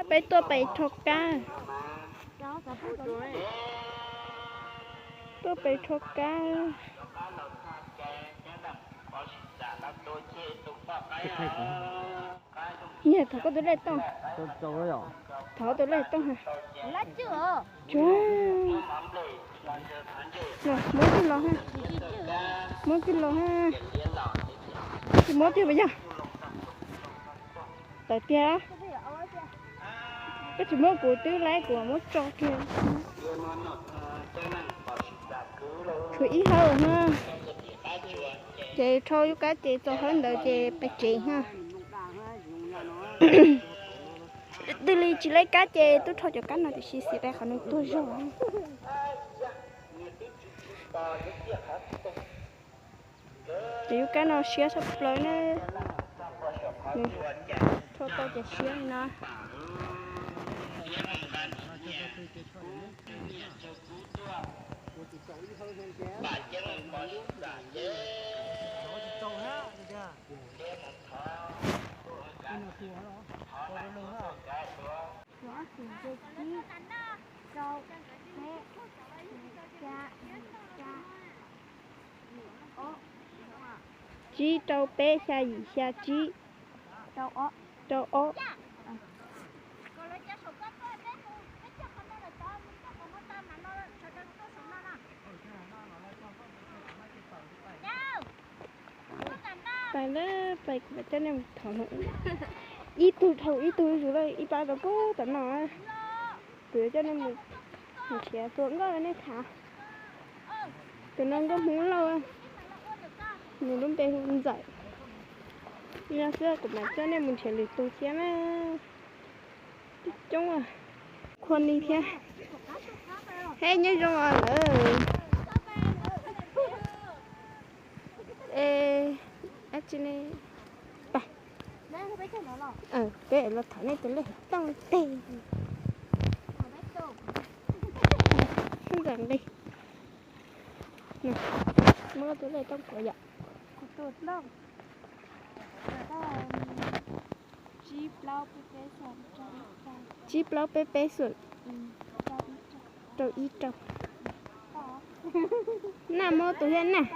Peb tuaj pem rho kab. Tuaj pem rho kab. Niag thov koj tus lej tooj. Thov tus lej tooj ha. Muab kiag los ha. Muab kiag los ha. Tsis muab tiag puas yog? Tawm tiag. Koj tsis muab kuv twb laib kuv muab tso kiag. Tshuav ib hawm na. Ces rho yub kab ces txog hawm ntawd ces pais tsev na. Twg li tsis laib kab ces tub rho cov kab no tiam sis xis pais qhov nws tuag zog. Ces yub kab no siab tshaj plaws na. Rho tau ces siab li no. Tsib rau peb xya yim xya tsib rau ob. Pais lawm, pais kuv mam coj nej mus thov no. Ib tug dhau ib tug zus lawm, ib pab rau puag tom no. Kuv yuav coj nej mus nrhiav tua nkauj rau nej tham. Tus no nkauj Hmoob Lauj, nws lub npe hu Ntxawm. Li no xwb kuv mam coj nej mus nrhiav lwm tus thiab na. Coob coob, Khua Ni thiab. Hej, nyob zoo os lawm. Es dab tsi ne? Peb los thov nej tus lej tooj teg. Ntxawm nqi. Muab tus lej tooj kuv yom. Tsib plaub peb peb xoom rau ib rau. Naj muab tus thiab naj.